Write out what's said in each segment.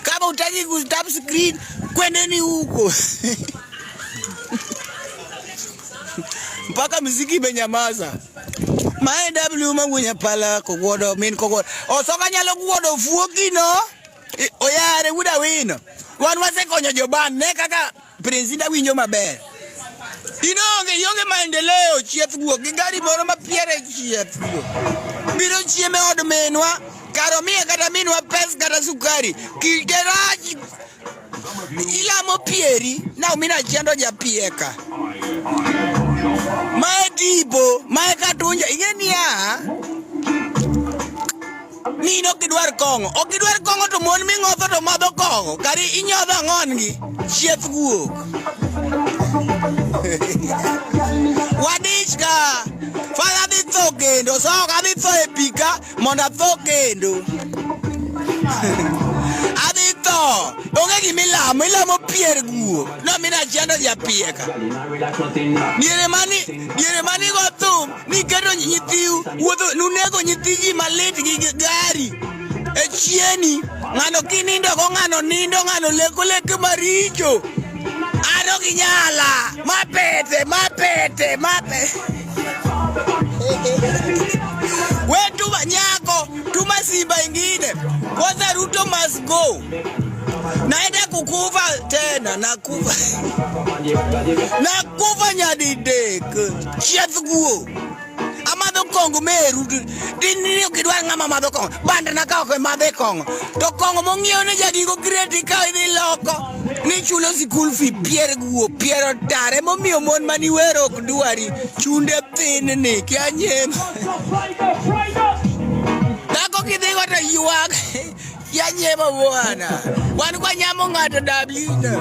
Kama hutaki kutap screen, kwendeni huko. Mpaka muziki imenyamaza. Mae W mangunya pala kogwodo min kogwodo. Osoka nyalo gwodo fuoki no. Oyare wuda wino. Wan wasekonyo joban ne kaka Prince Indah winjo maber. In onge ionge maendeleo chieth guok gi gari moro ma piere chieth guok. Biro chiemo e od minwa, kar omiye kata minwa pes kata sukari. Kite rach ilamo pieri na omina chendo japieka. Mae tipo, mae katunja, ing'e niya, Ni in ok idwar kong'o. Ok idwar kong'o to mon ming'otho to madho kong'o. Kari inyodho ang'on gi chieth guok. Wadich ka. Fala adhi tho kendo. So ok adhi tho e pi ka mondo atho kendo. Adhi tho. Onge gima ilamo. Ilamo pier guok. No mina chando japieka. Diere mani, diere mani go thum. Niketo nyithiu wuotho nunego nyithi ji malit gi gari e chieni ng'ano kinindo go ng'ano nindo ng'ano leko leke maricho ano gi nyala mapete mapete mape we tuma nyako tuma simba ingine kwanza Ruto must go naenda kukufa tena nakufa nakufa nyadidek chieth guo amadho kong'o meru dini ok idwar ng'ama madho kong'o bandna ka ok madhe kong'o to kong'o mong'iew ne jagingo kreti ka idhi loko ni chulo sikul fi pier guo pier otare momiyo mon mani wero ok dwari chunde thin ni kia nyem dhako kidhigo to ywak kia nyemo bwana wan kwa nyamo ng'ato w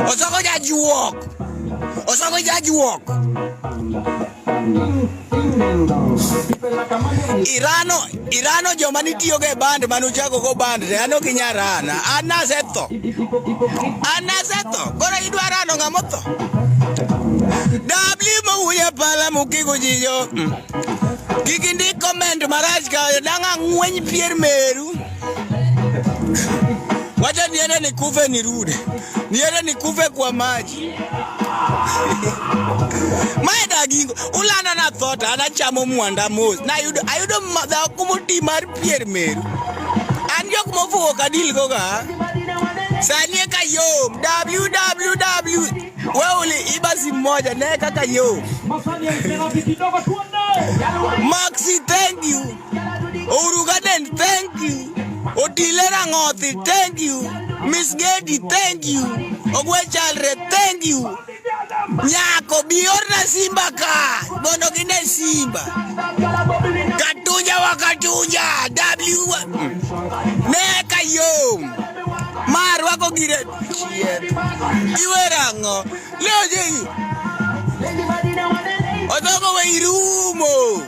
osoko jajuok Osoko jajuok. Irano, Irano joma nitiyogo e band mane uchako go band te an ok inyal rana. An nasetho. An nasetho. Koro idwa rano ng'ama otho. W mawuoyo pala mukiko jijo. Kik indik comment marach ka dang' ang'weny pier meru. Wacha niende nikufe nirudi. Niende nikufe kwa maji. Mae dagingo ulanda na thota an achamo mwanda mos. Nayudo ayudo dhako moti mar pier meru. An jok mofuwo ok adil go ga. Sani eka yom www wewe uliiba simu moja ne kaka yom. Maxi thank you. Uhuru Garden, thank you. Otile Rangothi, thank you. Miss Gedi, thank you. Ogwe Chalre, thank you. Nyako, bi orna Simba ka. Mondo gine Simba. Katunja wa Katunja, W. Ne ka yom. Ma rwako gire. Iwerang'o. Leo je. Odhogo we irumo.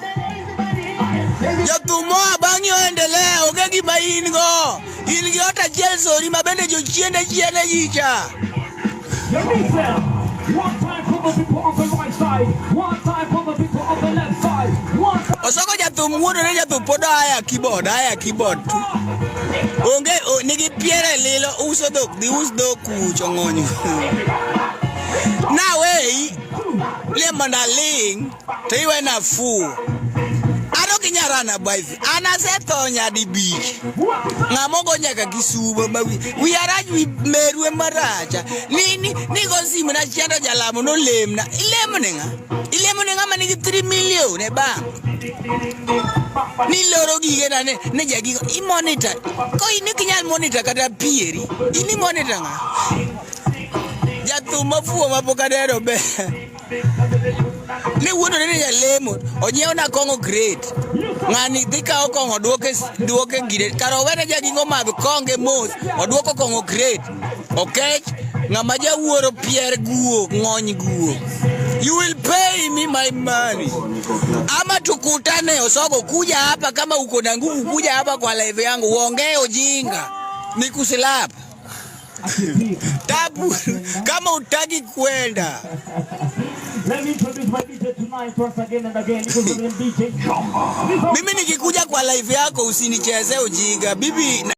Jothum moa bang'i oendelea, onge gima in go. In gi ot achiel sori ma bende jochiende chiene ji cha. Osoko jathum wuondore jathum pod aya keyboard, aya keyboard tu. Onge nigi piere lilo uso dhok, dhi us dhok kucho ng'onyo. Naweyi le mondo aling' to iwe nafuu. An ok inyal rana baithi. An asetho nyadibich. Ng'ama ogo nyaka gi subo ma wi wiya rach wi meru ema racha. Ni ni ni go simu na chiando jalamo nolemna. Ilemo ne ng'a? Ilemo ne ng'ama nigi 3 million e bank. Niloro gige na ne ne jagigo. I monitor. Ko in ok inyal monitor kata pieri. In i monitor ng'a? Jathum mofuwo ma pok aneno ber. Ne wuondore ni jalemo, onyiewna kong'o crate. Ng'ani dhi kawo kong'o duoke duoke gire. Kar owene jagingo madh konge mos, oduoko kong'o crate. Okech ng'ama jawuoro pier guok, ng'ony guok. You will pay me my money. Ama tukutane Osogo, kuja hapa kama uko na nguvu, kuja hapa kwa live yangu uongee ujinga, nikuslap. Tabu kama utaki kwenda. Let me introduce my DJ tonight once again and again. It was the DJ. Mimi nikikuja kwa live yako usinichezee ujinga. Bibi.